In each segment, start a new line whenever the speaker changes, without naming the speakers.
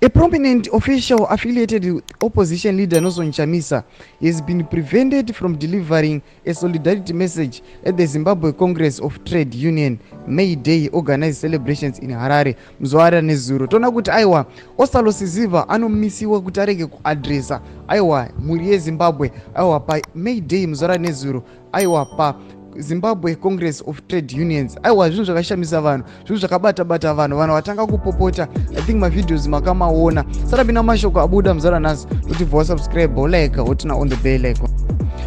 A prominent official affiliated with opposition leader Nelson Chamisa has been prevented from delivering a solidarity message at the Zimbabwe Congress of Trade Union May Day organized celebrations in Harare mzuara nezuro. Tona kuti aiwa Osalo Siziva anomisiwa kuti arege kuadresa aiwa mhuri yeZimbabwe aiwa pa May Day mzuara nezuro aiwa pa Zimbabwe Congress of Trade Unions. Aiwa zvinhu zvakashamisa vanhu, zvinhu zvakabata vanhu vatanga kupopota. I think mavideos makamaona. Sara bina mashoko abuda mzara nhasi kuti bva subscribe like wotina on the bell icon.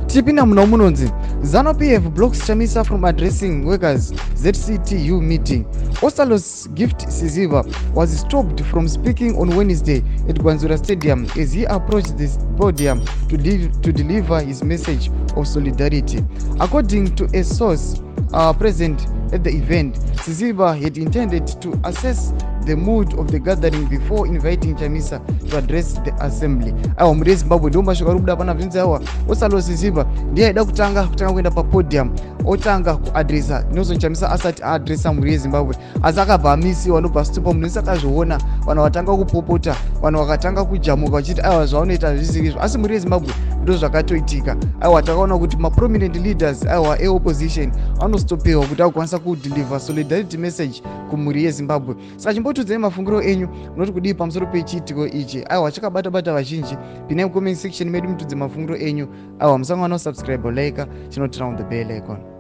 Tipinda muna munonzi ZANU-PF blocks Chamisa from addressing workers ZCTU meeting. Osalo's Gift Siziva was stopped from speaking on Wednesday at Gwanzura Stadium as he approached the podium to deliver his message of solidarity. According to a source present at the event, Siziva had intended to assess the mood of the gathering before inviting Chamisa to address the assembly. Awa muri Zimbabwe ndo mashoko ari kuda pana bvunzi awa Osalo Siziva ndiye aida kutanga kuenda pa podium otanga kuadresa Nelson Chamisa asati aadresa muri yeZimbabwe asi akabva amisiwa nobva situpa munhu wese akazviona vanhu vatanga kupopota vanhu vakatanga kujamuka vachiti aiwa zvaunoita zvisizvo asi muri yeZimbabwe ndo zvakatoitika. Aiwa takaona kuti maprominent leaders aiwa eopposition anostopewa kuti akwanisa kudeliver solidarity message kumhuri yeZimbabwe. Saka chimbotudzai mafungiro enyu munoti kudii pamusoro pechiitiko ichi. Aiwa chakabata vazhinji. Pinai comment section medu mutudze mafungiro enyu. Aiwa musangana subscribe like chinotina on the bell icon.